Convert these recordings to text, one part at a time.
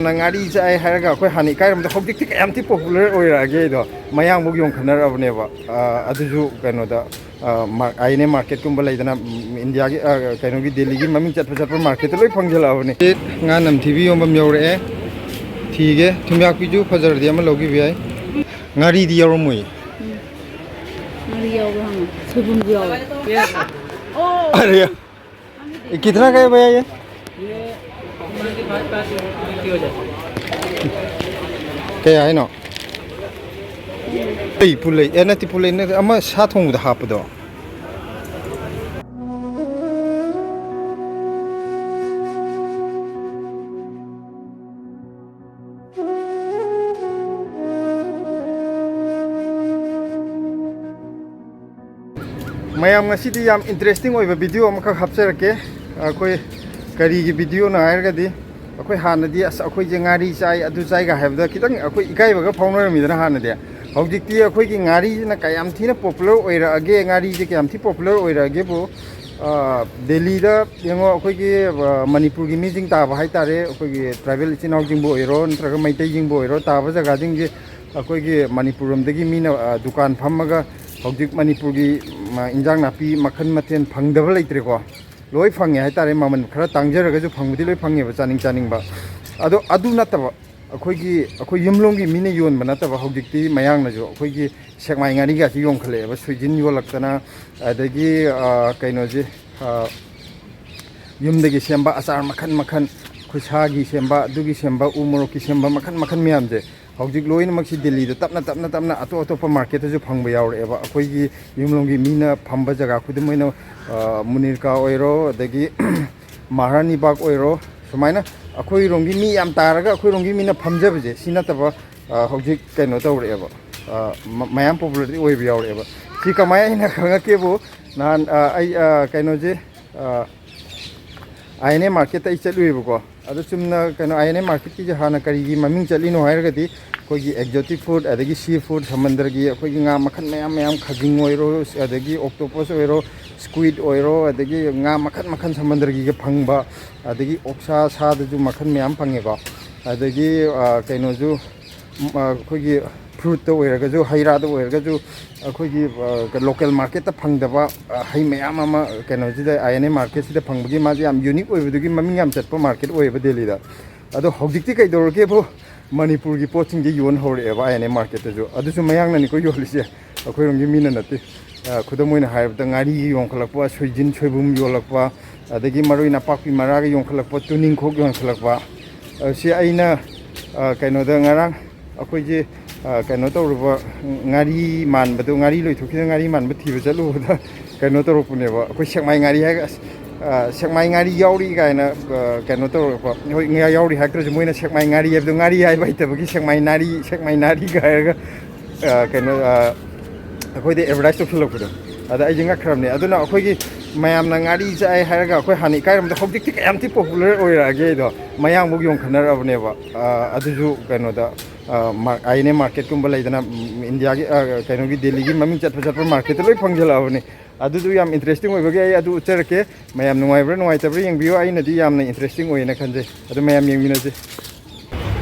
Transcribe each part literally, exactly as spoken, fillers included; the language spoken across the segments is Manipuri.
ꯅꯪ ꯉꯥꯔꯤ ꯆꯥꯏ ꯍꯥꯏꯔꯒ ꯑꯩꯈꯣꯏ ꯍꯥꯟꯅ ꯏꯀꯥꯏꯔꯝꯕꯗ ꯍꯧꯖꯤꯛꯇꯤ ꯀꯌꯥꯝ ꯊꯤ ꯄꯣꯄꯨꯂꯔ ꯑꯣꯏꯔꯛꯑꯒꯦ ꯑꯗꯣ, ꯃꯌꯥꯡꯐꯧ ꯌꯣꯟꯈꯠꯅꯔꯛꯑꯕꯅꯦꯕ꯫ ꯑ, ꯑꯗꯨꯁꯨ ꯀꯩꯅꯣꯗ, ꯑ, ꯃꯥ-, ꯑꯥꯏ ꯑꯦꯟ ꯑꯦ ꯃꯥꯔꯀꯦꯠꯀꯨꯝꯕ ꯂꯩꯗꯅ, ꯎꯝ, ꯏꯟꯗꯤꯌꯥꯒꯤ, ꯑ, ꯀꯩꯅꯣꯒꯤ ꯗꯦꯜꯂꯤꯒꯤ ꯃꯃꯤꯡ ꯆꯠꯄ ꯆꯠꯄ ꯃꯥꯔꯀꯦꯠꯇ ꯂꯣꯏ ꯐꯪꯖꯜꯂꯛꯑꯕꯅꯦ꯫ ꯉꯥ ꯅꯝꯊꯤꯕꯤ ꯌꯣꯟꯐꯝ ꯌꯧꯔꯛꯑꯦ꯫ ꯊꯤꯒꯦ꯫ ꯊꯨꯝꯌꯥꯛꯄꯤꯁꯨ ꯐꯖꯔꯗꯤ ꯑꯃ ꯂꯧꯈꯤꯕ ꯌꯥꯏ꯫ ꯉꯥꯔꯤꯗꯤ ꯌꯥꯎꯔꯝꯃꯣꯏ꯫ ꯉꯥꯔꯤ ꯌꯥꯎꯕ꯭ꯔꯥ ꯍꯪꯉꯣ꯫ ꯁꯣꯏꯕꯨꯝꯁꯨ ꯌꯥꯎꯋꯦ꯫ ꯑꯔꯦ꯫ ये कितना का है भैया ये? ꯀꯌꯥ ꯍꯥꯏꯅꯣ? ꯑꯩ ꯄꯨꯂꯩ, ꯑꯦ, ꯅꯠꯇꯦ, ꯄꯨꯂꯩ ꯅꯠꯇꯦ, ꯑꯃ ꯁꯥ ꯊꯣꯡꯕꯗ ꯍꯥꯞꯄꯗꯣ꯫ ꯃꯌꯥꯝ, ꯉꯁꯤꯗꯤ ꯌꯥꯝ ꯏꯟꯇꯔꯦꯁꯇꯤꯡ ꯑꯣꯏꯕ ꯚꯤꯗꯤꯑꯣ ꯑꯃꯈꯛ ꯍꯥꯞꯆꯔꯛꯀꯦ꯫ ꯑꯩꯈꯣꯏ ꯀꯔꯤꯒꯤ ꯚꯤꯗꯤꯑꯣꯅꯣ ꯍꯥꯏꯔꯒꯗꯤ, ꯑꯩꯈꯣꯏ ꯍꯥꯟꯅꯗꯤ "ꯑꯁ, ꯑꯩꯈꯣꯏꯁꯦ ꯉꯥꯔꯤ ꯆꯥꯏ, ꯑꯗꯨ ꯆꯥꯏꯒ" ꯍꯥꯏꯕꯗ ꯈꯤꯇꯪ ꯑꯩꯈꯣꯏ ꯏꯀꯥꯏꯕꯒ ꯐꯥꯎꯅꯔꯝꯃꯤꯗꯅ ꯍꯥꯟꯅꯗꯤ꯫ ꯍꯧꯖꯤꯛꯇꯤ ꯑꯩꯈꯣꯏꯒꯤ ꯉꯥꯔꯤꯁꯤꯅ ꯀꯌꯥꯝ ꯊꯤꯅ ꯄꯣꯄꯨꯂꯔ ꯑꯣꯏꯔꯛꯑꯒꯦ, ꯉꯥꯔꯤꯁꯦ ꯀꯌꯥꯝ ꯊꯤ ꯄꯣꯄꯨꯂꯔ ꯑꯣꯏꯔꯛꯑꯒꯦꯕꯨ, ꯑ, ꯗꯦꯜꯂꯤꯗ ꯌꯦꯡꯉꯣ, ꯑꯩꯈꯣꯏꯒꯤ, ꯑ, ꯃꯅꯤꯄꯨꯔꯒꯤ ꯃꯤꯁꯤꯡ ꯇꯥꯕ ꯍꯥꯏꯇꯥꯔꯦ, ꯑꯩꯈꯣꯏꯒꯤ ꯇ꯭ꯔꯥꯏꯕꯦꯜ ꯏꯆꯤꯟ ꯏꯅꯥꯎꯁꯤꯡꯕꯨ ꯑꯣꯏꯔꯣ, ꯅꯠꯇ꯭ꯔꯒ ꯃꯩꯇꯩꯁꯤꯡꯕꯨ ꯑꯣꯏꯔꯣ, ꯇꯥꯕ ꯖꯒꯥꯁꯤꯡꯁꯦ ꯑꯩꯈꯣꯏꯒꯤ ꯃꯅꯤꯄꯨꯔ ꯂꯣꯝꯗꯒꯤ ꯃꯤꯅ, ꯑ, ꯗꯨꯀꯥꯟ ꯐꯝꯃꯒ ꯍꯧꯖꯤꯛ ꯃꯅꯤꯄꯨꯔꯒꯤ, ꯃ-, ꯏꯟꯖꯥꯡ ꯅꯥꯄꯤ ꯃꯈꯜ ꯃꯊꯦꯜ ꯐꯪꯗꯕ ꯂꯩꯇ꯭ꯔꯦꯀꯣ꯫ ꯂꯣꯏ ꯐꯪꯉꯦ ꯍꯥꯏꯇꯥꯔꯦ, ꯃꯃꯜ ꯈꯔ ꯇꯥꯡꯖꯔꯒꯁꯨ ꯐꯪꯕꯗꯤ ꯂꯣꯏ ꯐꯪꯉꯦꯕ, ꯆꯥꯅꯤꯡ ꯆꯥꯅꯤꯡꯕ꯫ ꯑꯗꯣ ꯑꯗꯨ ꯅꯠꯇꯕ, ꯑꯩꯈꯣꯏꯒꯤ, ꯑꯩꯈꯣꯏ ꯌꯨꯝꯂꯣꯝꯒꯤ ꯃꯤꯅ ꯌꯣꯟꯕ ꯅꯠꯇꯕ, ꯍꯧꯖꯤꯛꯇꯤ ꯃꯌꯥꯡꯅꯁꯨ ꯑꯩꯈꯣꯏꯒꯤ ꯁꯦꯛꯃꯥꯏ ꯉꯥꯔꯤꯒꯁꯤ ꯌꯣꯟꯈꯠꯂꯛꯑꯦꯕ, ꯁꯣꯏꯖꯤꯟ ꯌꯣꯜꯂꯛꯇꯅ, ꯑꯗꯒꯤ, ꯑ, ꯀꯩꯅꯣꯁꯦ, ꯑ, ꯌꯨꯝꯗꯒꯤ ꯁꯦꯝꯕ ꯑꯆꯥꯔ ꯃꯈꯜ ꯃꯈꯜ, ꯈꯨꯠꯁꯥꯒꯤ ꯁꯦꯝꯕ, ꯑꯗꯨꯒꯤ ꯁꯦꯝꯕ, ꯎ ꯃꯣꯔꯣꯛꯀꯤ ꯁꯦꯝꯕ ꯃꯈꯜ ꯃꯈꯜ ꯃꯌꯥꯝꯁꯦ ꯍꯧꯖꯤꯛ ꯂꯣꯏꯅꯃꯛꯁꯤ ꯗꯦꯜꯂꯤꯗ ꯇꯞꯅ ꯇꯞꯅ ꯇꯞꯅ ꯑꯇꯣꯞ ꯑꯇꯣꯞꯄ ꯃꯥꯔꯀꯦꯠꯇꯁꯨ ꯐꯪꯕ ꯌꯥꯎꯔꯛꯑꯦꯕ꯫ ꯑꯩꯈꯣꯏꯒꯤ ꯌꯨꯝꯂꯣꯝꯒꯤ ꯃꯤꯅ ꯐꯝꯕ ꯖꯒꯥ, ꯈꯨꯗꯝ ꯑꯣꯏꯅ, ꯑ, ꯃꯨꯅꯤꯔꯀꯥ ꯑꯣꯏꯔꯣ, ꯑꯗꯒꯤ ꯃꯍꯥꯔꯥꯅꯤꯕꯥꯒ ꯑꯣꯏꯔꯣ, ꯁꯨꯃꯥꯏꯅ ꯑꯩꯈꯣꯏꯔꯣꯝꯒꯤ ꯃꯤ ꯌꯥꯝ ꯇꯥꯔꯒ ꯑꯩꯈꯣꯏꯔꯣꯝꯒꯤ ꯃꯤꯅ ꯐꯝꯖꯕꯁꯦ, ꯁꯤ ꯅꯠꯇꯕ, ꯑ, ꯍꯧꯖꯤꯛ ꯀꯩꯅꯣ ꯇꯧꯔꯛꯑꯦꯕ, ꯑ, ꯃ-, ꯃꯌꯥꯝ ꯄꯣꯄꯨꯂꯔꯗꯤ ꯑꯣꯏꯕ ꯌꯥꯎꯔꯛꯑꯦꯕ꯫ ꯁꯤ ꯀꯃꯥꯏꯅ ꯑꯩꯅ ꯈꯪꯉꯛꯀꯦꯕꯨ, ꯅꯍꯥꯟ, ꯑ, ꯑꯩ, ꯑ, ꯀꯩꯅꯣꯁꯦ, ꯑ, ꯑꯥꯏ ꯑꯦꯟ ꯑꯦ ꯃꯥꯔꯀꯦꯠꯇ ꯑꯩ ꯆꯠꯂꯨꯏꯕꯀꯣ꯫ ꯑꯗꯣ ꯆꯨꯝꯅ ꯀꯩꯅꯣ, ꯑꯥꯏ ꯑꯦꯟ ꯑꯦ ꯃꯥꯔꯀꯦꯠꯀꯤꯁꯦ ꯍꯥꯟꯅ ꯀꯔꯤꯒꯤ ꯃꯃꯤꯡ ꯆꯠꯂꯤꯅꯣ ꯍꯥꯏꯔꯒꯗꯤ, ꯑꯩꯈꯣꯏꯒꯤ ꯑꯦꯛꯖꯣꯇꯤꯛ ꯐꯨꯗ, ꯑꯗꯒꯤ ꯁꯤ ꯐꯨꯗ, ꯁꯃꯨꯗ꯭ꯔꯒꯤ ꯑꯩꯈꯣꯏꯒꯤ ꯉꯥ ꯃꯈꯜ ꯃꯌꯥꯝ ꯃꯌꯥꯝ, ꯈꯥꯖꯤꯡ ꯑꯣꯏꯔꯣ, ꯑꯗꯒꯤ ꯑꯣꯛꯇꯣꯄꯁ ꯑꯣꯏꯔꯣ, ꯁ꯭ꯀꯨꯏꯗ ꯑꯣꯏꯔꯣ, ꯑꯗꯒꯤ ꯉꯥ ꯃꯈꯜ ꯃꯈꯜ ꯁꯃꯨꯗ꯭ꯔꯒꯤꯒ ꯐꯪꯕ, ꯑꯗꯒꯤ ꯑꯣꯛꯁꯥ, ꯁꯥꯗꯁꯨ ꯃꯈꯜ ꯃꯌꯥꯝ ꯐꯪꯉꯦꯀꯣ꯫ ꯑꯗꯒꯤ, ꯑ, ꯀꯩꯅꯣꯁꯨ, ꯎꯝ, ꯑ, ꯑꯩꯈꯣꯏꯒꯤ ꯐ꯭ꯔꯨꯠꯇ ꯑꯣꯏꯔꯒꯁꯨ, ꯍꯩ ꯔꯥꯗ ꯑꯣꯏꯔꯒꯁꯨ, ꯑꯩꯈꯣꯏꯒꯤ, ꯑ, ꯂꯣꯀꯦꯜ ꯃꯥꯔꯀꯦꯠꯇ ꯐꯪꯗꯕ, ꯑ, ꯍꯩ ꯃꯌꯥꯝ ꯑꯃ ꯀꯩꯅꯣꯁꯤꯗ, ꯑꯥꯏ ꯑꯦꯟ ꯑꯦ ꯃꯥꯔꯀꯦꯠꯁꯤꯗ ꯐꯪꯕꯒꯤ ꯃꯥꯁꯦ ꯌꯥꯝ ꯌꯨꯅꯤꯛ ꯑꯣꯏꯕꯗꯨꯒꯤ ꯃꯃꯤꯡ ꯌꯥꯝ ꯆꯠꯄ ꯃꯥꯔꯀꯦꯠ ꯑꯣꯏꯌꯦꯕ ꯗꯦꯜꯂꯤꯗ꯫ ꯑꯗꯣ ꯍꯧꯖꯤꯛꯇꯤ ꯀꯩꯗꯧꯔꯒꯦꯕꯨ, ꯃꯅꯤꯄꯨꯔꯒꯤ ꯄꯣꯠꯁꯤꯡꯁꯦ ꯌꯣꯟ ꯍꯧꯔꯛꯑꯦꯕ ꯑꯥꯏ ꯑꯦꯟ ꯑꯦ ꯃꯥꯔꯀꯦꯠꯇꯁꯨ꯫ ꯑꯗꯨꯁꯨ ꯃꯌꯥꯡꯅꯅꯤꯀꯣ ꯌꯣꯜꯂꯤꯁꯦ, ꯑꯩꯈꯣꯏꯔꯣꯝꯒꯤ ꯃꯤꯅ ꯅꯠꯇꯦ꯫ ꯑ, ꯈꯨꯗꯝ ꯑꯣꯏꯅ ꯍꯥꯏꯔꯕꯗ, ꯉꯥꯔꯤ ꯌꯣꯟꯈꯠꯂꯛꯄ, ꯁꯣꯏꯖꯤꯟ ꯁꯣꯏꯕꯨꯝ ꯌꯣꯜꯂꯛꯄ, ꯑꯗꯒꯤ ꯃꯔꯣꯏ ꯅꯄꯥꯛꯄꯤ ꯃꯔꯥꯒ ꯌꯣꯟꯈꯠꯂꯛꯄ, ꯇꯨꯅꯤꯡꯈꯣꯛ ꯌꯣꯟꯈꯠꯂꯛꯄ꯫ ꯑ, ꯁꯤ ꯑꯩꯅ, ꯑ, ꯀꯩꯅꯣꯗ ꯉꯔꯥꯡ ꯑꯩꯈꯣꯏꯁꯦ, ꯑ, ꯀꯩꯅꯣ ꯇꯧꯔꯨꯕ, ꯉꯥꯔꯤ ꯃꯥꯟꯕꯗꯣ, ꯉꯥꯔꯤ ꯂꯣꯏꯊꯣꯛꯈꯤꯗ ꯉꯥꯔꯤ ꯃꯥꯟꯕ ꯊꯤꯕ ꯆꯠꯂꯨꯕꯗ ꯀꯩꯅꯣ ꯇꯧꯔꯛꯄꯅꯦꯕ꯫ ꯑꯩꯈꯣꯏ ꯁꯦꯛꯃꯥꯏ ꯉꯥꯔꯤ ꯍꯥꯏꯔꯒ, ꯑꯁ, ꯑ, ꯁꯦꯛꯃꯥꯏ ꯉꯥꯔꯤ ꯌꯥꯎꯔꯤ ꯀꯥꯏꯅ, ꯑ, ꯀꯩꯅꯣ ꯇꯧꯔꯛꯄ꯫ ꯍꯣꯏ, ꯉꯥ ꯌꯥꯎꯔꯤ ꯍꯥꯏꯔꯛꯇ꯭ꯔꯁꯨ ꯃꯣꯏꯅ ꯁꯦꯛꯃꯥꯏ ꯉꯥꯔꯤ ꯍꯥꯏꯕꯗꯣ, ꯉꯥꯔꯤ ꯍꯥꯏꯕ ꯍꯩꯇꯕꯒꯤ ꯁꯦꯛꯃꯥꯏ ꯅꯥꯔꯤ, ꯁꯦꯛꯃꯥꯏ ꯅꯥꯔꯤꯒ ꯍꯥꯏꯔꯒ, ꯑ, ꯀꯩꯅꯣ, ꯑ, ꯑꯩꯈꯣꯏꯗ ꯑꯦꯗꯚꯔꯇꯥꯏꯁ ꯇꯧꯁꯤꯜꯂꯛꯄꯗꯣ꯫ ꯑꯗ ꯑꯩꯁꯦ ꯉꯛꯈ꯭ꯔꯕꯅꯦ꯫ ꯑꯗꯨꯅ ꯑꯩꯈꯣꯏꯒꯤ ꯃꯌꯥꯝꯅ ꯉꯥꯔꯤ ꯆꯥꯏ ꯍꯥꯏꯔꯒ ꯑꯩꯈꯣꯏ ꯍꯥꯟꯅ ꯏꯀꯥꯏꯔꯝꯕꯗ ꯍꯧꯖꯤꯛꯇꯤ ꯀꯌꯥꯝ ꯊꯤ ꯄꯣꯄꯨꯂꯔ ꯑꯣꯏꯔꯛꯑꯒꯦ ꯑꯗꯣ, ꯃꯌꯥꯡꯐꯧ ꯌꯣꯟꯈꯠꯅꯔꯛꯑꯕꯅꯦꯕ꯫ ꯑ, ꯑꯗꯨꯁꯨ ꯀꯩꯅꯣꯗ, ꯑ, ꯃꯥ-, ꯑꯥꯏ ꯑꯦꯟ ꯑꯦ ꯃꯥꯔꯀꯦꯠꯀꯨꯝꯕ ꯂꯩꯗꯅ, ꯎꯝ, ꯏꯟꯗꯤꯌꯥꯒꯤ, ꯑ, ꯀꯩꯅꯣꯒꯤ ꯗꯦꯜꯂꯤꯒꯤ ꯃꯃꯤꯡ ꯆꯠꯄ ꯆꯠꯄ ꯃꯥꯔꯀꯦꯠꯇ ꯂꯣꯏ ꯐꯪꯖꯜꯂꯛꯑꯕꯅꯦ꯫ ꯑꯗꯨꯗꯨ ꯌꯥꯝ ꯏꯟꯇꯔꯦꯁꯇꯤꯡ ꯑꯣꯏꯕꯒꯤ ꯑꯩ ꯑꯗꯨ ꯎꯠꯆꯔꯛꯀꯦ꯫ ꯃꯌꯥꯝ ꯅꯨꯡꯉꯥꯏꯕ꯭ꯔꯥ ꯅꯨꯡꯉꯥꯏꯇꯕ꯭ꯔꯥ ꯌꯦꯡꯕꯤꯌꯨ꯫ ꯑꯩꯅꯗꯤ ꯌꯥꯝꯅ ꯏꯟꯇꯔꯦꯁꯇꯤꯡ ꯑꯣꯏꯌꯦꯅ ꯈꯟꯖꯩ꯫ ꯑꯗꯨ ꯃꯌꯥꯝ ꯌꯦꯡꯃꯤꯟꯅꯁꯤ꯫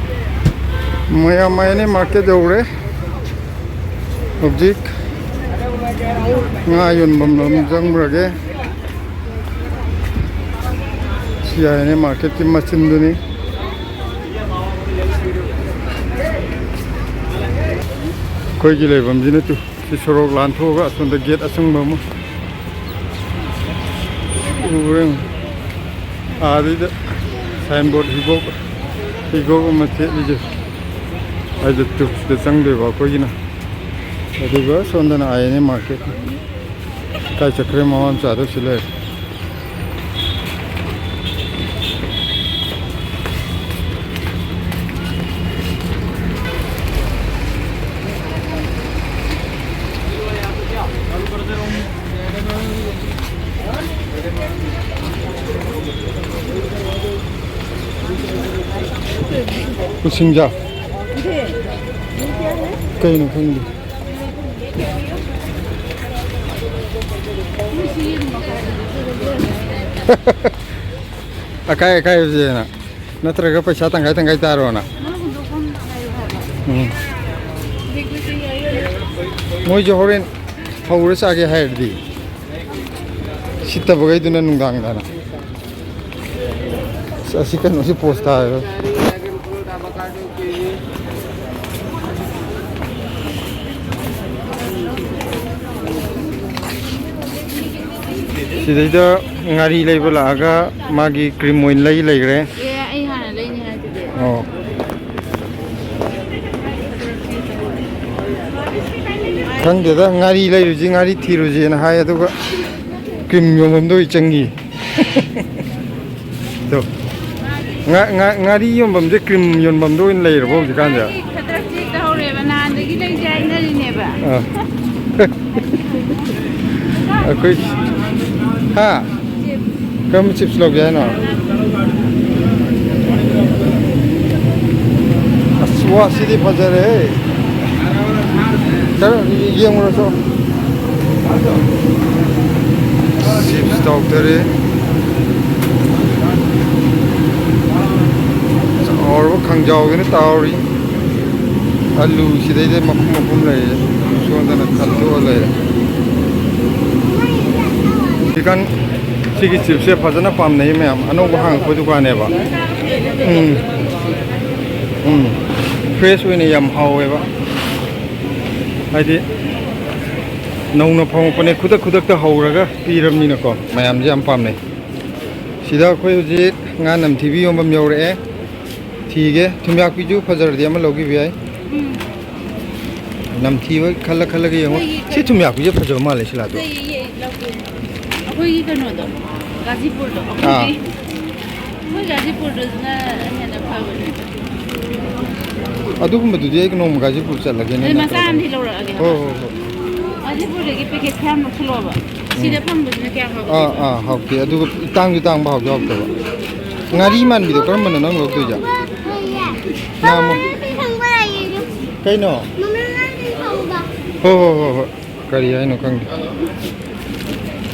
ꯃꯌꯥꯝ ꯑꯥꯏ ꯑꯦꯟ ꯑꯦ ꯃꯥꯔꯀꯦꯠ ꯌꯧꯔꯦ꯫ ꯍꯧꯖꯤꯛ ꯉꯥ ꯌꯣꯟꯐꯝ ꯂꯣꯝ ꯆꯪꯉꯨꯔꯒꯦ꯫ ꯁꯤ ꯑꯥꯏ ꯑꯦꯟ ꯑꯦ ꯃꯥꯔꯀꯦꯠꯀꯤ ꯃꯆꯤꯟꯗꯨꯅꯤ꯫ ꯑꯩꯈꯣꯏꯒꯤ ꯂꯩꯐꯝꯁꯤꯅ ꯇꯨ꯫ ꯁꯤ ꯁꯣꯔꯣꯛ ꯂꯥꯟꯊꯣꯛꯑꯒ ꯑꯁꯣꯝꯗ ꯒꯦꯠ ꯑꯁꯪꯕ ꯑꯃ ꯎꯔꯦ꯫ ꯑꯥꯗꯩꯗ ꯁꯥꯏꯟꯕꯣꯔꯗ ꯍꯤꯒꯣꯛ, ꯍꯤꯒꯣꯛ ꯑꯃ ꯊꯦꯠꯂꯤꯁꯦ꯫ ꯑꯩꯁꯦ ꯇꯨ ꯁꯤꯗ ꯆꯪꯗꯣꯏꯕ ꯑꯩꯈꯣꯏꯒꯤꯅ꯫ ꯑꯗꯨꯒ ꯁꯣꯝꯗꯅ ꯑꯥꯏ ꯑꯦꯟ ꯑꯦ ꯃꯥꯔꯀꯦꯠ꯫ ꯀꯥꯏ ꯆꯠꯈ꯭ꯔꯦ ꯃꯃꯥ ꯃꯆꯥꯗꯣ? ꯁꯤ ꯂꯩꯔꯦ꯫ ꯎꯁꯤꯡꯖꯥ꯫ ꯀꯩꯅꯣ ꯈꯪꯗꯦ꯫ ꯑꯀꯥꯏ ꯑꯀꯥꯏꯕꯁꯦꯅ꯫ ꯅꯠꯇ꯭ꯔꯒ ꯄꯩꯁꯥ ꯇꯪꯈꯥꯏ ꯇꯪꯈꯥꯏ ꯇꯥꯔꯣꯅ? ꯃꯥ ꯍꯨꯟꯗꯣꯛꯐꯝ ꯂꯩꯌꯨ ꯍꯥꯏꯕ꯫ ꯎꯝ꯫ ꯃꯣꯏꯁꯨ ꯍꯣꯔꯦꯟ ꯍꯧꯔ ꯆꯥꯒꯦ ꯍꯥꯏꯔꯗꯤ꯫ ꯁꯤꯠꯇꯕꯈꯩꯗꯨꯅ ꯅꯨꯡꯗꯥꯡꯗꯅ꯫ ꯑꯁ, ꯑꯁꯤ ꯀꯩꯅꯣꯁꯤ ꯄꯣꯁ ꯇꯥꯏꯌꯦ꯫ ꯁꯤꯗꯩꯗ ꯉꯥꯔꯤ ꯂꯩꯕ ꯂꯥꯛꯑꯒ ꯃꯥꯒꯤ ꯀ꯭ꯔꯤꯝ ꯑꯣꯏꯅ ꯂꯩ ꯂꯩꯈ꯭ꯔꯦ꯫ ꯑꯦ, ꯑꯩ ꯍꯥꯟꯅ ꯂꯩꯅꯤ ꯍꯥꯏꯗꯨꯗꯤ꯫ ꯑꯣ꯫ ꯈꯪꯗꯦꯗ, ꯉꯥꯔꯤ ꯂꯩꯔꯨꯁꯤ, ꯉꯥꯔꯤ ꯊꯤꯔꯨꯁꯤꯅ ꯍꯥꯏ, ꯑꯗꯨꯒ ꯀ꯭ꯔꯤꯝ ꯌꯣꯟꯐꯝꯗ ꯑꯣꯏ ꯆꯪꯉꯤ꯫ ꯇꯣ꯫ ꯉꯥ-, ꯉꯥ-, ꯉꯥꯔꯤ ꯌꯣꯟꯐꯝꯁꯦ ꯀ꯭ꯔꯤꯝ ꯌꯣꯟꯐꯝꯗ ꯑꯣꯏꯅ ꯂꯩꯔꯕꯣ ꯍꯧꯖꯤꯛꯀꯥꯟꯁꯦ? ꯈꯗ꯭ꯔꯛ ꯆꯦꯛ ꯇꯧꯍꯧꯔꯦꯕ, ꯅꯍꯥꯟꯗꯒꯤ ꯂꯩꯁꯦ ꯍꯥꯏꯅꯔꯤꯅꯦꯕ꯫ ꯑꯥ꯫ ꯑꯩꯈꯣꯏ, ꯍꯥ? ꯀꯔꯝꯕ ꯆꯤꯞꯁ ꯂꯧꯒꯦ ꯍꯥꯏꯅꯣ? ꯑꯁ, ꯋꯥ, ꯁꯤꯗꯤ ꯐꯖꯔꯦꯍꯦ꯫ ꯈꯔ ꯌꯦꯡꯉꯨꯔꯁꯨ꯫ ꯆꯤꯞꯁ ꯇꯥꯎꯊꯔꯦ꯫ ꯆꯥꯎꯔꯕ ꯈꯪꯖꯥꯎꯗꯨꯅ ꯇꯥꯎꯔꯤ꯫ ꯑꯂꯨ ꯁꯤꯗꯩꯗ ꯃꯄꯨꯝ ꯃꯄꯨꯝ ꯂꯩꯔꯦ꯫ ꯁꯣꯝꯗꯅ ꯈꯟꯗꯣꯛꯑ ꯂꯩꯔꯦ꯫ ꯆꯤꯀꯟ, ꯁꯤꯒꯤ ꯆꯤꯞꯁꯁꯦ ꯐꯖꯅ ꯄꯥꯝꯅꯩ ꯃꯌꯥꯝ꯫ ꯑꯅꯧꯕ ꯍꯥꯡꯉꯛꯄ ꯗꯨꯀꯥꯟꯅꯦꯕ꯫ ꯎꯝ꯫ ꯎꯝ꯫ ꯐ꯭ꯔꯦꯁ ꯑꯣꯏꯅ ꯌꯥꯝ ꯍꯥꯎꯋꯦꯕ꯫ ꯍꯥꯏꯗꯤ ꯅꯧꯅ ꯐꯪꯉꯛꯄꯅꯦ, ꯈꯨꯗꯛ ꯈꯨꯗꯛꯇ ꯍꯧꯔꯒ ꯄꯤꯔꯕꯅꯤꯅꯀꯣ, ꯃꯌꯥꯝꯁꯦ ꯌꯥꯝ ꯄꯥꯝꯅꯩ꯫ ꯁꯤꯗ ꯑꯩꯈꯣꯏ ꯍꯧꯖꯤꯛ ꯉꯥ ꯅꯝꯊꯤꯕꯤ ꯌꯣꯟꯐꯝ ꯌꯧꯔꯛꯑꯦ꯫ ꯊꯤꯒꯦ꯫ ꯊꯨꯝꯌꯥꯛꯄꯤꯁꯨ ꯐꯖꯔꯗꯤ ꯑꯃ ꯂꯧꯈꯤꯕ ꯌꯥꯏ꯫ ꯎꯝ꯫ ꯅꯝꯊꯤꯕ ꯈꯜꯂ ꯈꯜꯂꯒ ꯌꯦꯡꯉꯣ꯫ ꯑꯩꯈꯣꯏꯒꯤ ꯁꯤ ꯀꯩꯅꯣ, ꯊꯨꯝꯌꯥꯛꯄꯤꯁꯦ ꯐꯖꯕ ꯃꯥꯜꯂꯦ, ꯁꯤꯂꯥꯗꯣ꯫ ꯑꯇꯩ ꯌꯦ-, ꯂꯧꯒꯦ꯫ ꯑꯩꯈꯣꯏꯒꯤ ꯀꯩꯅꯣꯗꯣ, ꯒꯥꯖꯤꯄꯨꯔꯗꯣ, ꯑꯥ꯫ ꯑꯩꯈꯣꯏꯒꯤ, ꯑꯩꯈꯣꯏ ꯒꯥꯖꯤꯄꯨꯔꯗꯨꯅ ꯍꯦꯟꯅ ꯐꯕꯅꯦ꯫ ꯑꯗꯨꯒꯨꯝꯕꯗꯨꯗꯤ ꯑꯩ ꯅꯣꯡꯃ ꯒꯥꯖꯤꯄꯨꯔ ꯆꯠꯂꯒꯦꯅꯦ, ꯑꯗꯩ ꯃꯆꯥ ꯅꯠꯇ꯭ꯔꯒꯅ꯫ ꯑꯃꯗꯤ ꯂꯧꯔꯛꯑꯒꯦ ꯍꯣꯏ, ꯍꯥꯏꯕ꯫ ꯍꯣꯏ, ꯍꯣꯏ꯫ ꯒꯥꯖꯤꯄꯨꯔꯗꯒꯤ ꯄꯦꯀꯦꯠ ꯈꯔ ꯌꯥꯝ ꯂꯧꯁꯤꯜꯂꯣꯕ꯫ ꯎꯝ꯫ ꯁꯤꯗ ꯐꯪꯕꯁꯤꯅ ꯀꯌꯥ ꯍꯥꯎꯇꯦꯕ꯫ ꯑꯥ, ꯑꯥ, ꯍꯥꯎꯇꯦ꯫ ꯑꯗꯨꯒ ꯇꯥꯡꯁꯨ ꯇꯥꯡꯕ, ꯍꯥꯎꯁꯨ ꯍꯥꯎꯇꯕ꯫ ꯉꯥꯔꯤ ꯃꯥꯟꯕꯤꯗꯣ ꯀꯔꯝꯕꯅꯣ ꯅꯪ ꯂꯧꯗꯣꯏꯁꯦ? ꯉꯥ ꯃ-, ꯀꯩꯅꯣ? ꯍꯣ, ꯍꯣ, ꯍꯣ, ꯍꯣꯏ꯫ ꯀꯔꯤ ꯍꯥꯏꯅꯣ ꯈꯪꯗꯦ꯫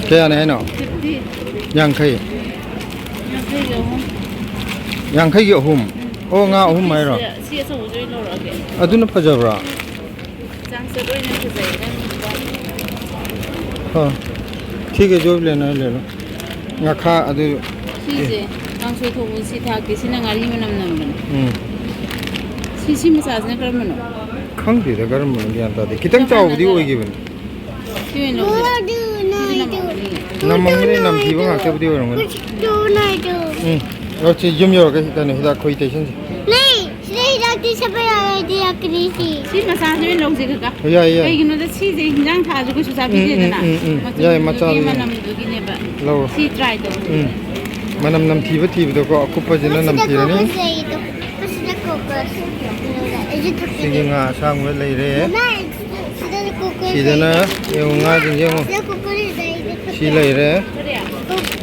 ꯀꯌꯥꯅꯦ ꯍꯥꯏꯅꯣ? ꯐꯤꯐꯇꯤ꯫ ꯌꯥꯡꯈꯩ꯫ ꯌꯥꯡꯈꯩꯒꯤ ꯑꯍꯨꯝ꯫ ꯌꯥꯡꯈꯩꯒꯤ ꯑꯍꯨꯝ? ꯑꯣ, ꯉꯥ ꯑꯍꯨꯝ ꯍꯥꯏꯔꯣ? ꯁꯤ, ꯁꯤ ꯑꯆꯧꯕꯁꯦ ꯑꯣꯏꯅ ꯂꯧꯔꯛꯑꯒꯦ꯫ ꯑꯗꯨꯅ ꯐꯖꯕ꯭ꯔꯥ? ꯆꯥꯡꯆꯠ ꯑꯣꯏꯅ ꯐꯖꯩ, ꯅꯪ ꯅꯨꯄꯥ꯫ ꯍꯣꯏ꯫ ꯊꯤꯛ ꯍꯦ, ꯖꯣ ꯂꯦꯅ ꯍꯦ, ꯂꯦ ꯂꯣ꯫ ꯉꯥꯈꯥ ꯑꯗꯨ꯫ ꯁꯤꯁꯦ ꯀꯥꯡꯁꯣꯏ ꯊꯣꯡꯕ ꯁꯤ ꯊꯥꯛꯀꯦ, ꯁꯤꯅ ꯉꯥꯔꯤ ꯃꯅꯝ ꯅꯝꯕꯅꯦ꯫ ꯎꯝ꯫ ꯁꯤ, ꯁꯤ ꯃꯆꯥꯁꯤꯅ ꯀꯔꯝꯕꯅꯣ? ꯈꯪꯗꯦꯗ ꯀꯔꯝꯕꯅꯣ, ꯒ꯭ꯌꯥꯟ ꯇꯥꯗꯦ꯫ ꯈꯤꯇꯪ ꯆꯞ ꯆꯥꯎꯕꯗꯤ ꯃꯥꯟꯅꯗꯕ꯫ ꯑꯣꯏꯈꯤꯕꯅꯤ꯫ ꯁꯤ ꯑꯣꯏꯅ ꯂꯧꯁꯦ꯫ ꯁꯤ ꯅꯝꯃꯝꯒꯅꯤ꯫ ꯅꯝꯃꯝꯒꯅꯤ, ꯅꯝꯊꯤꯕ ꯉꯥꯛꯇꯕꯨꯗꯤ ꯑꯣꯏꯔꯝꯒꯅꯤ꯫ ꯎꯝ꯫ ꯑꯣ, ꯁꯤ ꯌꯨꯝ ꯌꯧꯔꯒ ꯀꯩꯅꯣ ꯍꯤꯗꯥꯛ ꯈꯣꯏ ꯇꯩꯁꯟꯁꯤ꯫ ꯂꯩ! ꯁꯤꯗ ꯍꯤꯗꯥꯛꯇꯤ ꯁꯠꯄ ꯌꯥꯔꯣꯏ, ꯍꯤꯗꯥꯛꯀꯤꯗꯤ ꯁꯤ꯫ ꯁꯤ ꯃꯆꯥꯁꯦ ꯑꯣꯏꯅ ꯂꯧꯁꯦ, ꯀꯀꯥ꯫ ꯌꯥꯏ, ꯌꯥꯏ꯫ ꯀꯩꯒꯤꯅꯣꯗ ꯁꯤꯁꯦ ꯍꯤꯟꯖꯥꯡ ꯊꯥꯔꯁꯨ ꯀꯩꯁꯨ ꯎꯝ, ꯎꯝ, ꯆꯥꯕꯤꯗꯦꯗꯅ꯫ ꯎꯝ, ꯎꯝ꯫ ꯌꯥꯏ, ꯃꯆꯨꯗꯨꯒꯤ ꯃꯆꯥꯗꯨ ꯌꯥꯏ꯫ ꯃꯅꯝꯗꯨꯒꯤꯅꯦꯕ꯫ ꯂꯧꯔꯣ꯫ ꯁꯤ try ꯇꯧꯁꯦ꯫ ꯎꯝ꯫ ꯃꯅꯝ ꯅꯝꯊꯤꯕ ꯊꯤꯕꯗꯀꯣ ꯑꯀꯨꯞꯄꯁꯤꯅ ꯃꯁꯤꯗ ꯅꯝꯊꯤꯔꯅꯤ꯫ ꯀꯣꯀꯣꯁ ꯂꯩꯗꯣ꯫ ꯃꯁꯤꯗ ꯀꯣꯀꯣꯁ꯫ ꯑꯩꯁꯨ ꯊꯛꯀꯦ꯫ ꯁꯤꯒꯤ ꯉꯥ ꯑꯁꯥꯡꯕ ꯂꯩꯔꯦ꯫ ꯃꯃꯥ, ꯁꯤꯗ ꯀꯣꯀꯣꯁ ꯁꯤꯗꯅ ꯂꯩꯗꯣ꯫ ꯌꯦꯡꯉꯨ, ꯉꯥꯁꯤꯡꯁꯦ ꯌꯦꯡꯉꯨ꯫ ꯁꯤꯗ ꯀꯣꯀꯣꯁ ꯂꯩꯗꯣ꯫ ꯁꯤ ꯂꯩꯔꯦ꯫ ꯀꯣꯀꯣꯁ꯫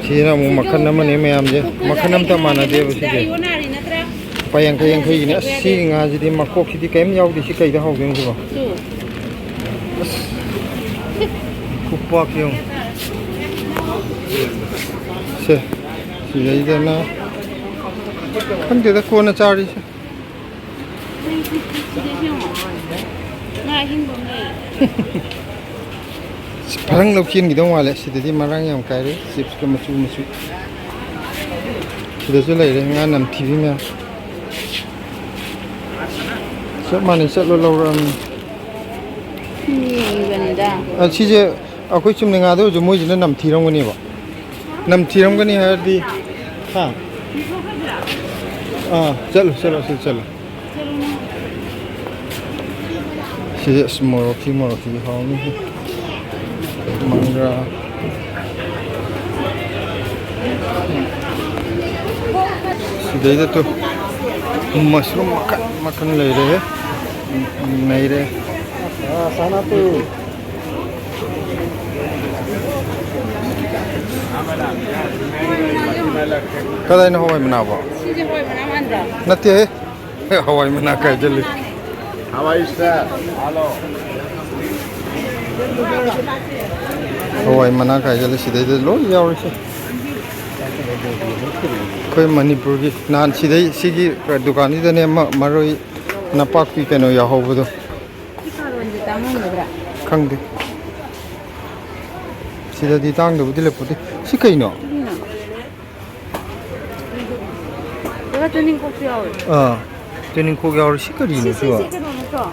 ꯁꯤꯅ ꯑꯃꯨꯛ ꯃꯈꯜ ꯑꯃꯅꯤ ꯃꯌꯥꯝꯁꯦ꯫ ꯀꯣꯀꯣꯁ ꯃꯈꯜ ꯑꯝꯇ ꯂꯩꯗꯣ꯫ ꯃꯥꯟꯅꯗꯦꯕ ꯁꯤꯗꯤ꯫ ꯂꯨꯄꯥ ꯌꯥꯡꯈꯩ ꯌꯥꯡꯈꯩꯒꯤꯅꯦ꯫ ꯑꯁ, ꯁꯤꯒꯤ ꯉꯥꯁꯤꯗꯤ ꯃꯀꯣꯛꯁꯤꯗꯤ ꯀꯔꯤꯝ ꯌꯥꯎꯗꯦ꯫ ꯁꯤ ꯀꯩꯗ ꯍꯥꯎꯗꯣꯏꯅꯣ ꯁꯤꯕꯣ? ꯇꯨ꯫ ꯑꯁ, ꯈꯨꯄꯥꯛ ꯌꯦꯡꯉꯨ꯫ ꯁꯦ, ꯁꯤꯗꯩꯗꯅ ꯈꯪꯗꯦꯗ, ꯀꯣꯟꯅ ꯆꯥꯔꯤꯁꯦ꯫ ꯁꯤꯗꯩꯁꯤ ꯌꯦꯡꯉꯣ꯫ ꯉꯥ ꯑꯍꯤꯡꯕ ꯑꯃ ꯂꯩ꯫ ꯐꯔꯪ ꯂꯧ ꯆꯦꯟꯈꯤꯗꯧ ꯃꯥꯜꯂꯦ꯫ ꯁꯤꯗꯗꯤ ꯃꯔꯥꯡ ꯌꯥꯝ ꯀꯥꯏꯔꯦ, ꯆꯤꯞꯁꯀ ꯃꯆꯨ ꯃꯆꯨ꯫ ꯁꯤꯗꯁꯨ ꯂꯩꯔꯦ ꯉꯥ ꯅꯝꯊꯤꯕꯤ ꯃꯌꯥꯝ꯫ ꯆꯞ ꯃꯥꯟꯅꯩ, ꯆꯠꯂꯣ ꯂꯧꯔꯛꯑꯕꯅꯤ꯫ ꯌꯦꯡꯉꯤꯕꯅꯤꯗ꯫ ꯑ, ꯁꯤꯁꯦ ꯑꯩꯈꯣꯏ ꯆꯨꯝꯅ ꯉꯥꯗ ꯑꯣꯏꯔꯁꯨ ꯃꯣꯏꯁꯤꯅ ꯅꯝꯊꯤꯔꯝꯒꯅꯦꯕ꯫ ꯅꯝꯊꯤꯔꯝꯒꯅꯤ ꯍꯥꯏꯔꯗꯤ, ꯍꯥ? ꯑꯥ, ꯆꯠꯂꯨ, ꯆꯠꯂꯨ, ꯁꯤ ꯆꯠꯂꯨ꯫ ꯁꯤꯁꯦ ꯑꯁ ꯃꯣꯔꯣꯛꯀꯤ, ꯃꯣꯔꯣꯛꯀꯤ ꯍꯥꯎꯅꯤ꯫ ꯃꯪꯒ꯭ꯔꯥ꯫ ꯁꯤꯗꯩꯗ ꯇꯨ ꯃꯁꯔꯨꯝ ꯃꯈꯜ ꯃꯈꯜ ꯂꯩꯔꯦ꯫ ꯅꯩꯔꯦ꯫ ꯀꯗꯥꯏꯅꯣ ꯍꯋꯥꯏ ꯃꯅꯥꯕꯣ? ꯁꯤꯁꯦ ꯍꯋꯥꯏ ꯃꯅꯥ ꯃꯥꯟꯗ꯭ꯔꯣ? ꯅꯠꯇꯦꯍꯦ꯫ ꯍꯋꯥꯏ ꯃꯅꯥ ꯀꯥꯏꯖꯜꯂꯤ꯫ ꯍꯋꯥꯏ ꯃꯅꯥ ꯀꯥꯏꯖꯜꯂꯤ꯫ ꯁꯤꯗꯩꯗ ꯂꯣꯏ ꯌꯥꯎꯔꯤꯁꯦ꯫ ꯑꯩꯈꯣꯏ ꯃꯅꯤꯄꯨꯔꯒꯤ ꯅꯍꯥꯟ ꯁꯤꯗꯩ ꯁꯤꯒꯤ ꯗꯨꯀꯥꯟꯁꯤꯗꯗꯅꯦ ꯑꯃ ꯃꯔꯣꯏ ꯅꯄꯥꯛꯄꯤ ꯀꯩꯅꯣ ꯌꯥꯎꯍꯧꯕꯗꯣ꯫ ꯁꯤ ꯀꯥꯔꯣꯟꯁꯦ ꯇꯥꯡꯉꯝꯒꯗ꯭ꯔꯥ? ꯈꯪꯗꯦ꯫ ꯁꯤꯗꯗꯤ ꯇꯥꯡꯗꯕꯨꯗꯤ ꯂꯩꯄꯣꯠꯇꯦ꯫ ꯁꯤ ꯀꯩꯅꯣ? ꯀꯩꯅꯣ? ꯇꯨꯅꯤꯡꯈꯣꯛꯁꯨ ꯌꯥꯎꯋꯦ꯫ ꯑꯥ, ꯇꯨꯅꯤꯡꯈꯣꯛ ꯌꯥꯎꯔꯦ꯫ ꯁꯤ ꯀꯔꯤꯅꯣ ꯁꯤ, ꯁꯤ, ꯁꯤꯕꯣ? ꯁꯤ ꯀꯩꯅꯣ ꯅꯠꯇ꯭ꯔꯣ?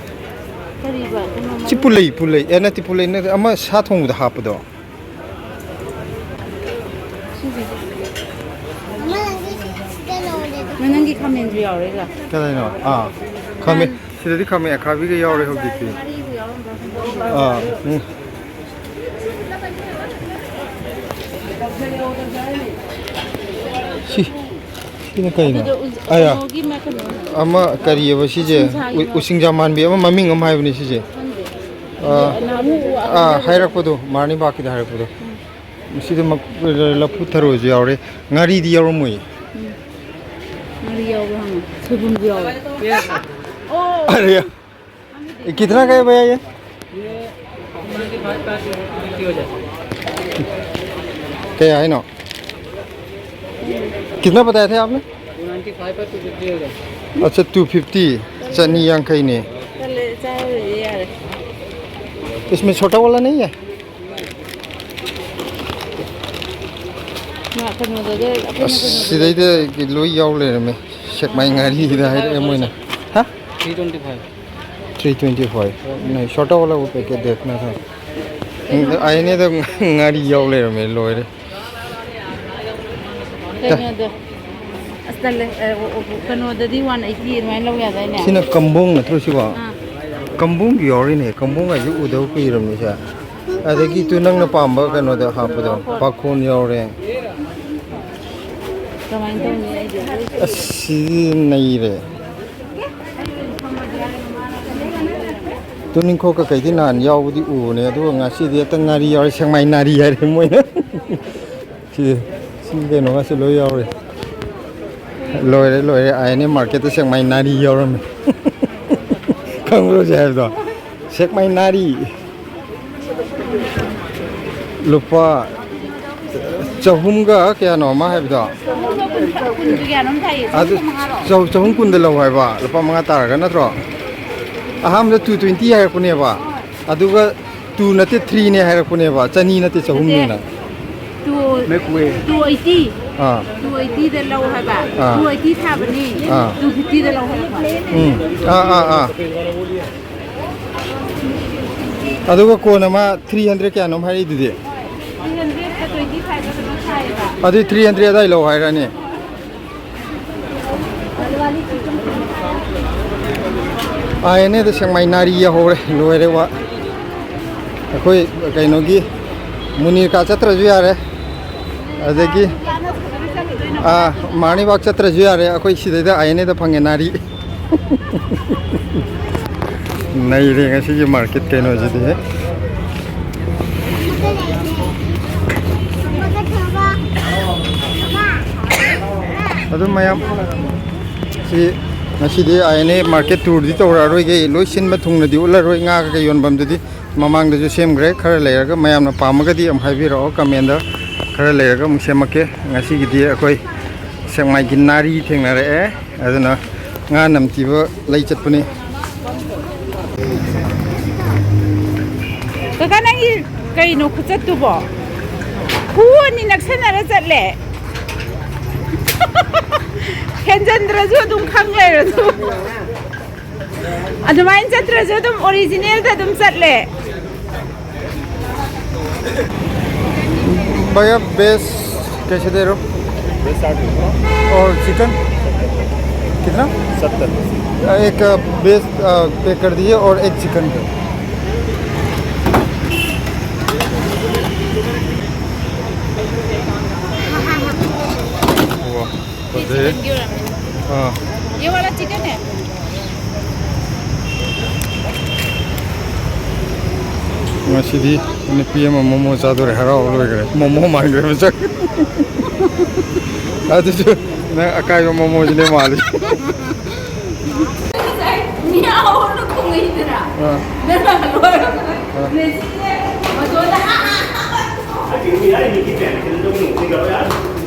ꯀꯔꯤꯕ? ꯀꯩꯅꯣ ꯁꯤ ꯃꯔꯣꯏ? ꯄꯨꯂꯩ, ꯄꯨꯂꯩ꯫ ꯑꯦ, ꯅꯠꯇꯦ, ꯄꯨꯂꯩ ꯅꯠꯇꯦ꯫ ꯑꯃ ꯁꯥ ꯊꯣꯡꯕꯗ ꯍꯥꯞꯄꯗꯣ꯫ ꯁꯤꯁꯦ꯫ ꯅꯪꯒꯤ ꯈꯥꯃꯦꯟꯁꯨ ꯌꯥꯎꯔꯦꯒ꯫ ꯀꯗꯥꯏꯅꯣ? ꯑꯥ, ꯈꯥꯃꯦꯟ꯫ ꯁꯤꯗꯗꯤ ꯈꯥꯃꯦꯟ ꯑꯈꯥꯕꯤꯒ ꯌꯥꯎꯔꯦ ꯍꯧꯖꯤꯛꯇꯤ꯫ ꯉꯥꯔꯤꯕꯨ ꯌꯥꯎꯔꯝꯕ꯭ꯔꯥ ꯈꯪꯗꯦ꯫ ꯑꯥ, ꯎꯝ꯫ ꯁꯤ, ꯁꯤꯅ ꯀꯩꯅꯣ? ꯑꯗꯨꯗꯣ ꯎ-, ꯑꯌꯥ꯫ ꯀꯩꯅꯣꯒꯤ ꯃ-, ꯀꯩꯅꯣ꯫ ꯑꯃ ꯀꯔꯤꯑꯕ ꯁꯤꯁꯦ? ꯎꯁꯤꯡꯁꯥꯒꯤꯗꯣ꯫ ꯎ-, ꯎꯁꯤꯡꯖꯥ ꯃꯥꯟꯕꯤ ꯑꯃ ꯃꯃꯤꯡ ꯑꯃ ꯍꯥꯏꯕꯅꯦ ꯁꯤꯁꯦ꯫ ꯈꯪꯗꯦ꯫ ꯑꯥ, ꯑꯗꯣ ꯅꯍꯥꯟꯃꯨꯛ ꯑꯥ, ꯍꯥꯏꯔꯛꯄꯗꯣ, ꯃꯥꯔꯅꯤꯕꯥꯛꯀꯤꯗ ꯍꯥꯏꯔꯛꯄꯗꯣ꯫ ꯎꯝ꯫ ꯁꯤꯗ ꯃꯛ-, ꯂꯐꯨ ꯊꯔꯣꯁꯨ ꯌꯥꯎꯔꯦ꯫ ꯉꯥꯔꯤꯗꯤ ꯌꯥꯎꯔꯝꯃꯣꯏꯌꯦ꯫ ꯎꯝ꯫ ꯉꯥꯔꯤ ꯌꯥꯎꯕ꯭ꯔꯥ ꯍꯪꯉꯣ꯫ ꯁꯣꯏꯕꯨꯝꯁꯨ ꯌꯥꯎꯋꯦ꯫ ꯑꯔꯦ꯫ ये कितना का है भैया ये? क्या है ना? कितना बताया था आपने? अच्छा, टू फिफ्टी, ꯆꯅꯤ ꯌꯥꯡꯈꯩꯅꯦ꯫ ꯇꯜꯂꯦ, ꯆꯥꯔꯔꯣꯏꯒꯦ, ꯌꯥꯔꯦ꯫ इसमें छोटा वाला नहीं है? ꯉꯥ ꯀꯩꯅꯣꯗꯗꯤ ꯑꯩꯈꯣꯏꯅ ꯑꯁ, ꯀꯩꯅꯣꯗꯗꯤ ꯁꯤꯗꯩꯗ ꯂꯣꯏ ꯌꯥꯎ ꯂꯩꯔꯝꯃꯦ꯫ ꯁꯦꯛꯃꯥꯏ ꯉꯥꯔꯤꯗ ꯍꯥꯏꯔꯛꯑꯦ ꯃꯣꯏꯅ꯫ ꯍꯥ? Three twenty five. नहीं, छोटा वाला वो पैकेट देखना था। ꯑꯥꯏꯅꯦꯗ ꯉꯥꯔꯤ ꯌꯥꯎ ꯂꯩꯔꯝꯃꯦ, ꯂꯣꯏꯔꯦ꯫ ꯀꯩꯅꯣꯗꯣ꯫ ꯑꯁ, ꯇꯜꯂꯦ꯫ ꯑ, ꯑꯣ, ꯑꯣ, ꯀꯩꯅꯣꯗꯗꯤ ꯋꯥꯟ ꯑꯩꯠꯇꯤ ꯑꯗꯨꯃꯥꯏꯅ ꯂꯧ ꯌꯥꯗꯥꯏꯅꯦ? ꯁꯤꯅ ꯀꯝꯕꯣꯡ ꯅꯠꯇ꯭ꯔꯣ ꯁꯤꯕꯣ? ꯑꯥ꯫ ꯀꯝꯕꯣꯡꯁꯨ ꯌꯥꯎꯔꯤꯅꯦ꯫ ꯀꯝꯕꯣꯡ ꯍꯥꯏꯁꯦ ꯎꯗꯕ ꯀꯨꯏꯔꯕꯅꯦ ꯁꯦ꯫ ꯑꯗꯒꯤ ꯇꯨ ꯅꯪꯅ ꯄꯥꯝꯕ ꯀꯩꯅꯣꯗ ꯍꯥꯞꯄꯗꯣ, ꯄꯥꯈꯣꯟ ꯌꯥꯎꯔꯦ꯫ ꯀꯃꯥꯏꯅ ꯇꯧꯅꯤ ꯑꯩꯗꯤ? ꯑꯁ, ꯁꯤꯗꯤ ꯅꯩꯔꯦ꯫ ꯇꯨꯅꯤꯡꯈꯣꯛ ꯀꯩꯀꯩꯗꯤ ꯅꯍꯥꯟ ꯌꯥꯎꯕꯗꯤ ꯎꯕꯅꯦ, ꯑꯗꯨꯒ ꯉꯁꯤꯗꯤ ꯍꯦꯛꯇ ꯉꯥꯔꯤ ꯌꯥꯎꯔꯦ, ꯁꯦꯛꯃꯥꯏ ꯅꯥꯔꯤ ꯍꯥꯏꯔꯦ ꯃꯣꯏꯅ꯫ ꯁꯤ, ꯁꯤ ꯀꯩꯅꯣꯒꯁꯦ ꯂꯣꯏ ꯌꯥꯎꯔꯦ꯫ ꯂꯣꯏꯔꯦ, ꯂꯣꯏꯔꯦ, ꯑꯥꯏ ꯑꯦꯟ ꯑꯦ ꯃꯥꯔꯀꯦꯠꯇ ꯁꯦꯛꯃꯥꯏ ꯅꯥꯔꯤ ꯌꯥꯎꯔꯝꯃꯦ꯫ ꯈꯪꯕ꯭ꯔꯣ ꯁꯤ ꯍꯥꯏꯕꯗꯣ? ꯁꯦꯛꯃꯥꯏ ꯅꯥꯔꯤ꯫ ꯂꯨꯄꯥ ꯆꯍꯨꯝꯒ ꯀꯌꯥꯅꯣ ꯑꯃ ꯍꯥꯏꯕꯗꯣ? ꯀꯨꯟꯒꯤ ꯀꯌꯥꯅꯣꯝ ꯊꯥꯏꯌꯦ, ꯑꯗꯨ ꯆꯍꯨꯝ ꯃꯉꯥꯔꯣ? ꯆꯍꯨꯝ ꯀꯨꯟꯗ ꯂꯧ ꯍꯥꯏꯕ, ꯂꯨꯄꯥ ꯃꯉꯥ ꯇꯥꯔꯒ ꯅꯠꯇ꯭ꯔꯣ? ꯑꯍꯥꯟꯕꯗ ꯇꯨ ꯇ꯭ꯋꯦꯟꯇꯤ ꯍꯥꯏꯔꯛꯄꯅꯦꯕ, ꯑꯗꯨꯒ ꯇꯨ ꯅꯠꯇꯦ ꯊ꯭ꯔꯤꯅꯦ ꯍꯥꯏꯔꯛꯄꯅꯦꯕ, ꯆꯅꯤ ꯅꯠꯇꯦ ꯆꯍꯨꯝꯅꯦꯅ꯫ Two two eighty. ꯑꯥ ꯇꯨ ꯑꯩꯠꯇꯤꯗ ꯂꯧ ꯍꯥꯏꯕ꯫ ꯑꯥ꯫ ꯇꯨ ꯑꯩꯠꯇꯤ ꯊꯥꯕꯅꯤ꯫ ꯑꯥ꯫ ꯇꯨ ꯐꯤꯐꯇꯤꯗ ꯂꯧ ꯍꯥꯏꯔꯛꯄ꯫ ꯎꯝ ꯑꯥ ꯑꯥ ꯑꯥ꯫ ꯑꯗꯨꯒ ꯀꯣꯟꯅ ꯃꯥ ꯊ꯭ꯔꯤ ꯍꯟꯗ꯭ꯔꯦꯗ ꯀꯌꯥꯅꯣꯝ ꯍꯥꯏꯔꯛꯏꯗꯨꯗꯤ? ꯊ꯭ꯔꯤ ꯍꯟꯗ꯭ꯔꯦꯗꯀ ꯇ꯭ꯋꯦꯟꯇꯤ ꯐꯥꯏꯚ ꯑꯗꯨꯃꯥꯏꯅ ꯊꯥꯏꯌꯦꯕ꯫ ꯑꯗꯨꯏ ꯊ꯭ꯔꯤ ꯍꯟꯗ꯭ꯔꯦꯗ ꯑꯗꯥꯏ ꯂꯧ ꯍꯥꯏꯔꯅꯤ꯫ ꯑꯥꯏ ꯑꯦꯟ ꯑꯦꯗ ꯁꯦꯛꯃꯥꯏ ꯅꯥꯔꯤ ꯌꯧꯍꯧꯔꯦ, ꯂꯣꯏꯔꯦ ꯋꯥ꯫ ꯑꯩꯈꯣꯏ ꯀꯩꯅꯣꯒꯤ ꯃꯨꯅꯤꯔꯀꯥ ꯆꯠꯇ꯭ꯔꯁꯨ ꯌꯥꯔꯦ, ꯑꯗꯒꯤ ꯑꯥ ꯃꯥꯔꯅꯤꯕꯥꯛ ꯆꯠꯇ꯭ꯔꯁꯨ ꯌꯥꯔꯦ, ꯑꯩꯈꯣꯏ ꯁꯤꯗꯩꯗ ꯑꯥꯏ ꯑꯦꯟ ꯑꯦꯗ ꯐꯪꯉꯦ ꯅꯥꯔꯤ꯫ ꯅꯩꯔꯦ ꯉꯁꯤꯒꯤ ꯃꯥꯔꯀꯦꯠ ꯀꯩꯅꯣꯁꯤꯗꯤ꯫ ꯑꯗꯨꯝ ꯃꯌꯥꯝ ꯁꯤ ꯉꯁꯤꯗꯤ ꯑꯥꯏ ꯑꯦꯟ ꯑꯦ ꯃꯥꯔꯀꯦꯠ ꯇꯨꯔꯗꯤ ꯇꯧꯔꯛꯑꯔꯣꯏꯒꯦ, ꯂꯣꯏ ꯁꯤꯟꯕ ꯊꯨꯡꯅꯗꯤ ꯎꯠꯂꯔꯣꯏ꯫ ꯉꯥ ꯀꯩꯀꯩ ꯌꯣꯟꯐꯝꯗꯨꯗꯤ ꯃꯃꯥꯡꯗꯁꯨ ꯁꯦꯝꯈ꯭ꯔꯦ꯫ ꯈꯔ ꯂꯩꯔꯒ ꯃꯌꯥꯝꯅ ꯄꯥꯝꯃꯒꯗꯤ ꯑꯃꯨꯛ ꯍꯥꯏꯕꯤꯔꯛꯑꯣ ꯀꯃꯦꯟꯗ, ꯈꯔ ꯂꯩꯔꯒ ꯑꯃꯨꯛ ꯁꯦꯝꯃꯛꯀꯦ꯫ ꯉꯁꯤꯒꯤꯗꯤ ꯑꯩꯈꯣꯏ ꯁꯦꯛꯃꯥꯏꯒꯤ ꯅꯥꯔꯤ ꯊꯦꯡꯅꯔꯛꯑꯦ, ꯑꯗꯨꯅ ꯉꯥ ꯅꯝꯊꯤꯕ ꯂꯩ ꯆꯠꯄꯅꯤ꯫ ꯀꯀꯥ, ꯅꯪꯒꯤ ꯀꯩꯅꯣ ꯈꯨꯆꯠꯇꯨꯕꯣ? ꯈꯨ ꯑꯅꯤ ꯅꯛꯁꯟꯅꯔ ꯆꯠꯂꯦ꯫ ꯍꯦꯟꯖꯟꯗ꯭ꯔꯁꯨ ꯑꯗꯨꯝ ꯈꯪ ꯂꯩꯔꯁꯨ꯫ ꯑꯗꯨꯃꯥꯏꯅ ꯆꯠꯇ꯭ꯔꯁꯨ ꯑꯗꯨꯝ ꯑꯣꯔꯤꯖꯤꯅꯦꯜꯗ ꯑꯗꯨꯝ ꯆꯠꯂꯦ꯫ भैया, वेज कैसे दे रहे हो? वेज साठ रुपये। और चिकन कितना? सत्तर। एक वेज पैक कर दीजिए और एक चिकन। ये चिकन की हो रहा है। ꯑꯥ꯫ ये वाला चिकन है। ꯉꯁꯤꯗꯤ ꯅꯨꯄꯤ ꯑꯃ ꯃꯣꯃꯣ ꯆꯥꯗꯣꯔꯦ, ꯍꯔꯥꯎꯕ ꯂꯣꯏꯈ꯭ꯔꯦ꯫ ꯃꯣꯃꯣ ꯃꯥꯟꯈ꯭ꯔꯦ ꯃꯁꯛ꯫ ꯑꯗꯨꯁꯨ ꯅꯪ ꯑꯀꯥꯏꯕ ꯃꯣꯃꯣꯁꯤꯅꯦ ꯃꯥꯜꯂꯤ꯫ ꯃꯤꯌꯥꯎꯅ ꯈꯣꯡꯉꯛꯏꯗꯅ꯫ ꯑꯥ꯫ ꯅꯪꯅ ꯂꯣꯏꯔꯕ꯫ ꯃꯦꯁꯤꯅꯦ꯫ ꯃꯗꯣꯟꯅ꯫ I think we are in the kitchen. Can you don't move? We go, yeah?